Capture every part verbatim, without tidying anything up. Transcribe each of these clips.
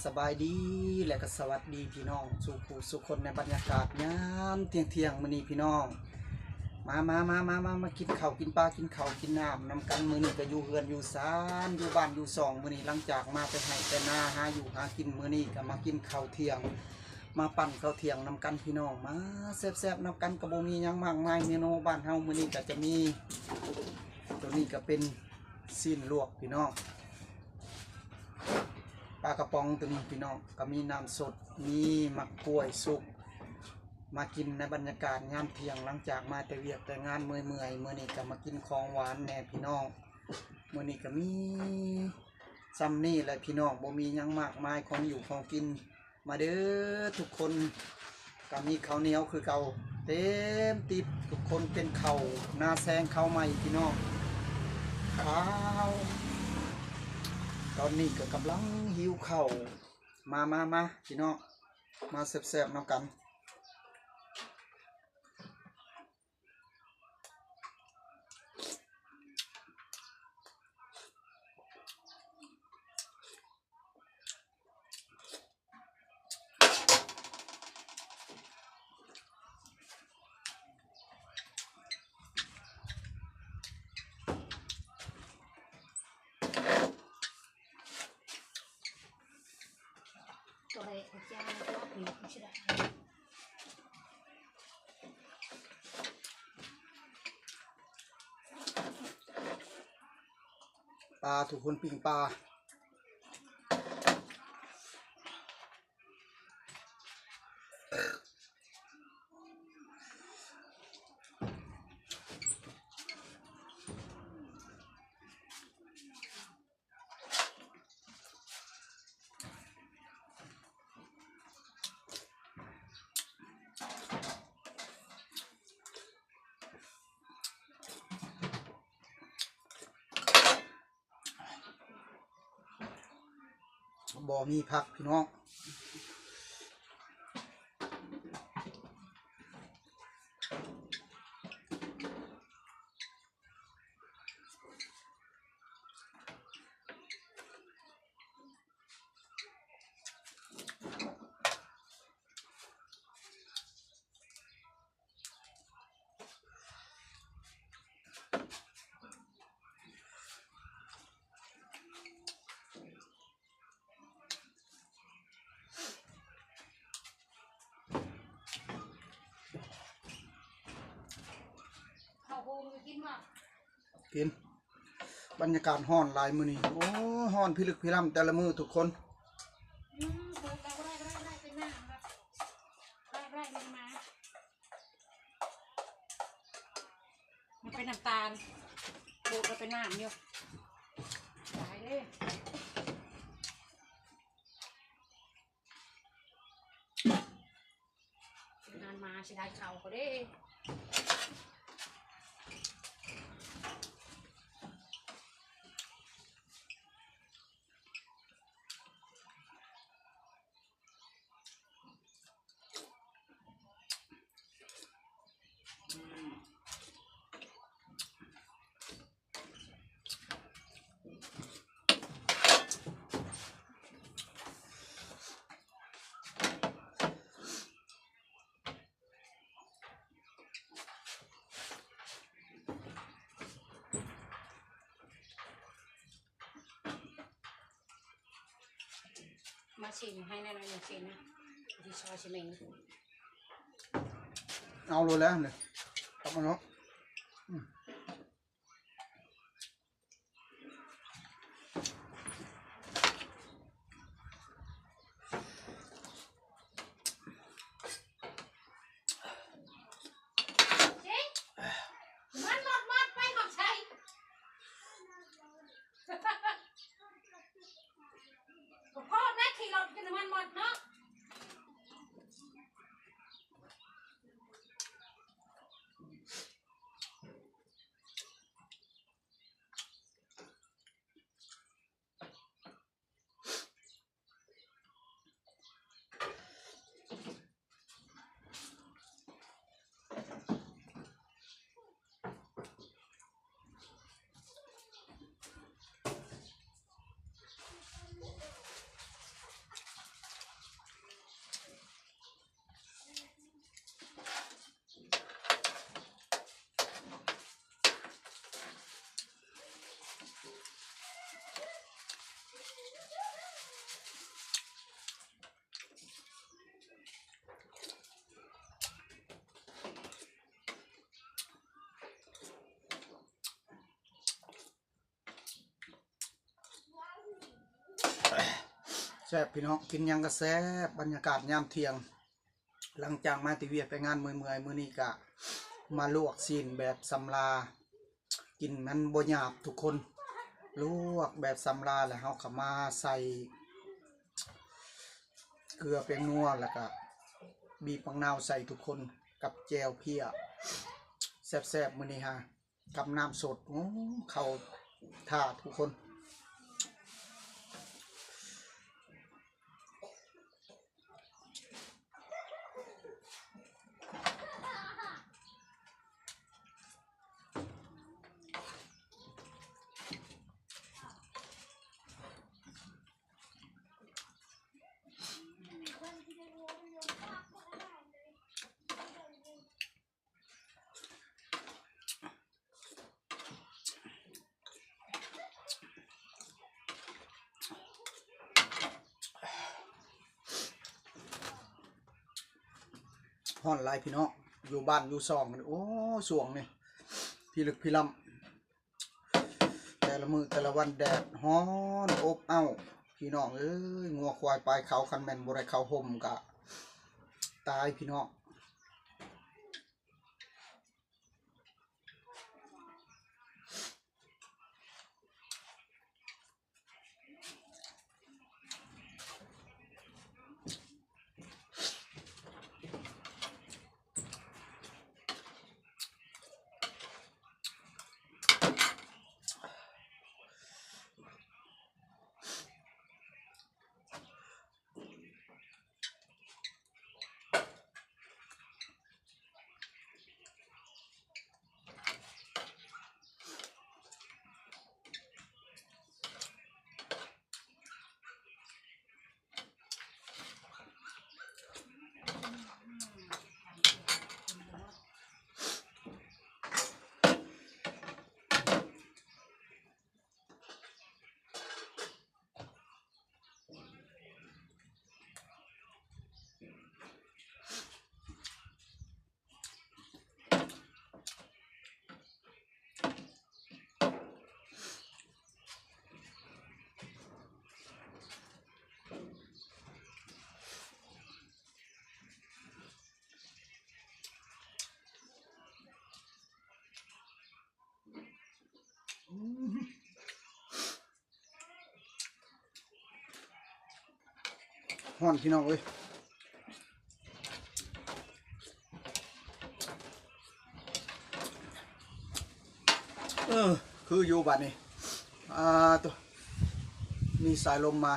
สบายดีและก็สวัสดีพี่น้องสู่ผู้สู่คนในบรรยากาศยามเที่ยงๆมื้อนี้พี่น้อง มามามามามามากินข้าวกินปลากินข้าวกินน้ำนำกัน มื้อนี้ก็อยู่เฮือนอยู่ซานอยู่บ้านอยู่ซอง มื้อนี้หลังจากมาแต่ไฮ่แต่นาหาอยู่หากิน มื้อนี้ก็มากินข้าวเที่ยง มาปั่นข้าวเที่ยงนำกันพี่น้อง มาแซ่บๆนำกัน ก็บ่มีหยังมากมาย เมนูบ้านเฮามื้อนี้ก็จะมี ตัวนี้ก็เป็น ซี้นลวกพี่น้อง ปลากระป๋องตัวนี้พี่น้อง ก็มีน้ำสด มีหมากกล้วยสุก มากินในบรรยากาศยามเที่ยง หลังจากมาแต่เวียกแต่งานเมื่อยๆ มื้อนี้ก็มากินของหวานแหน่พี่น้อง มื้อนี้ก็มีส่ำนี้แหละพี่น้อง บ่มีหยังมากมาย ของอยู่ของกิน มาเด้อทุกคน ก็มีข้าวเหนียวคือเก่า เต็มติ๊บ ทุกคน เป็นข้าวนาแซงข้าวใหม่พี่น้อง ข้าว ตอนนี้ก็กำลังหิวข้าว มามามาพี่น้อง มาแซ่บๆนำกัน ปลา ทุกคน ปิ้งปลา บ่มีผักพี่น้อง กิน บรรยากาศฮ้อนหลายมื้อนี้ โอ้ ฮ้อนพิลึกพิล่ำแต่ละมื้อทุกคน อืม ปลูกแล้วก็ได้ ก็ได้ ก็ได้ เป็นน้ำแบบ ได้ ได้ มันมา มันเป็นน้ำตาล ปลูกแล้วเป็นน้ำอยู่ ตายเลย งานมาเสียดายเขาเขาเด้ มาชิมให้แน่นอน ชิมนะ ที่ซอยชิมเอง เอาเลยแล้วเนี่ย ตักมาเนาะ อืม มันหมดหมดไปของใช้ พ่อแม่ขี่รถกินน้ำมันหมดเนาะ แซ่บพี่น้อง กินหยังก็แซ่บ บรรยากาศยามเที่ยง หลังจากมาแต่เวียกแต่งานเมื่อยๆ มื้อนี้ก็มาลวกซีนแบบสำรา กินมันบ่หยาบทุกคน ลวกแบบสำรา แล้วเฮาก็มาใส่เกลือแป้งนัว แล้วก็บีบมะนาวใส่ทุกคน กับแจ่วเพี้ย แซ่บๆ มื้อนี้ฮะ กับน้ำสด โอ้ เข้าท่าทุกคน ฮ้อนหลายพี่น้อง อยู่บ้านอยู่ซองกัน โอ้ ช่วงนี้ พิลึกพิลั่น แต่ละมื้อแต่ละวันแดดฮ้อนอบอ้าว พี่น้องเอ้ย งัวควายปลายเขา คันแม่นบ่ได้เข้าห่มก็ตายพี่น้อง ฮ้อนพี่น้องเอ้ย เออ คืออยู่บัดนี้ อ่า ตัว มีสายลมมา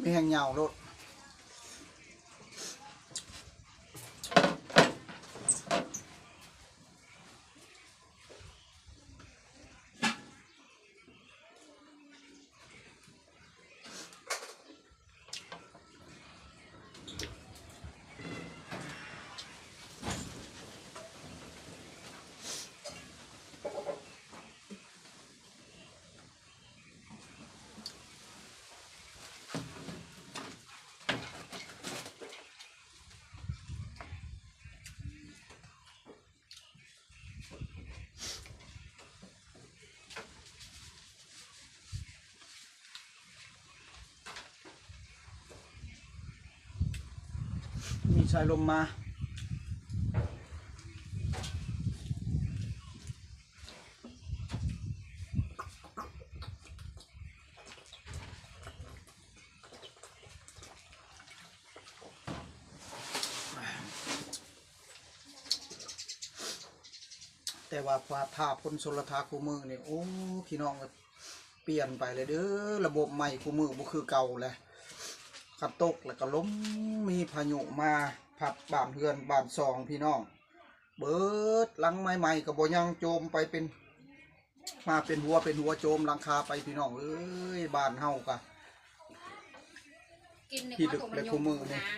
มีแฮงยาวโลด มีสายลมมา แต่ว่าฟ้าผ่าฝนสนละทาคู่มื้อนี่ โอ้ พี่น้องเอ้ย เปลี่ยนไปเลยเด้อ ระบบใหม่คู่มื้อบ่คือเก่าแล้ว คันตกแล้วก็ลม มีพายุมาพัดบ้านเฮือนบ้านซองพี่น้อง เบิดหลังใหม่ๆ ก็บ่ยังโจมไปเป็น มาเป็นหัวเป็นหัวโจมหลังคาไปพี่น้องเอ้ย บ้านเฮากะ กินใน พี่ดึก ข้าวต้ม และคู่มื้อนี่ ยกนะ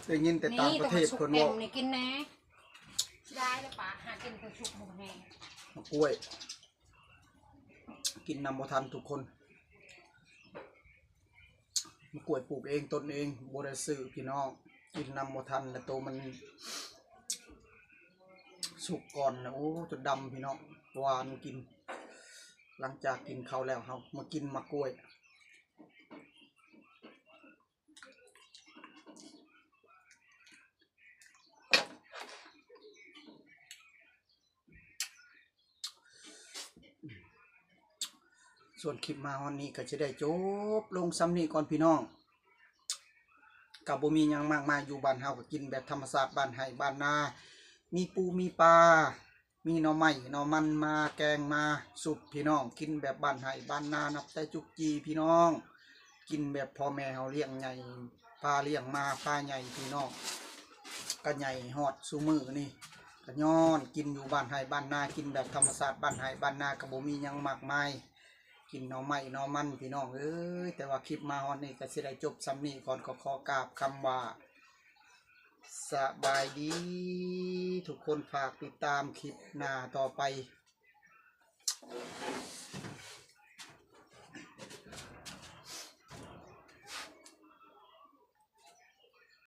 ได้ยินแต่ต่างประเทศ นี่ เพิ่นเว้า นี่กินแน่ ได้แล้วปะ หากินเพิ่นชุบหมูแห้ง มะกล้วย กินนำบ่ทันทุกคน มะกล้วยปลูกเองต้นเอง บ่ได้ซื้อพี่น้อง กินนำบ่ทัน แล้วโตมันสุกก่อนนะ โอ้ จนดำพี่น้อง หวานกิน หลังจากกินข้าวแล้ว เฮามากินมะกล้วย ส่วนคลิปมาฮอดนี้ก็จะได้จบลงส่ำนี้ก่อนพี่น้อง ก็บ่มีหยังมากมาย อยู่บ้านเฮาก็กินแบบธรรมชาติ บ้านไฮ่บ้านนา มีปูมีปลา มีหน่อไม้หน่อมันมาแกงมาสุบพี่น้อง กินแบบบ้านไฮ่บ้านนา นับแต่จุกจีพี่น้อง กินแบบพ่อแม่เฮาเลี้ยงใหญ่ พาเลี้ยงมาพาใหญ่พี่น้อง ก็ใหญ่ฮอดซุมื้อนี่ ก็ย้อนกินอยู่บ้านไฮ่บ้านนา กินแบบธรรมชาติ บ้านไฮ่บ้านนา ก็บ่มีหยังมากมาย กินหน่อไม้หน่อมันพี่น้องเอ้ย แต่ว่าคลิปมาฮอดนี้ก็สิได้จบส่ำนี้ก่อน ก็ขอกราบคำว่าสบายดี ทุกคน ฝากติดตามคลิปหน้าต่อไป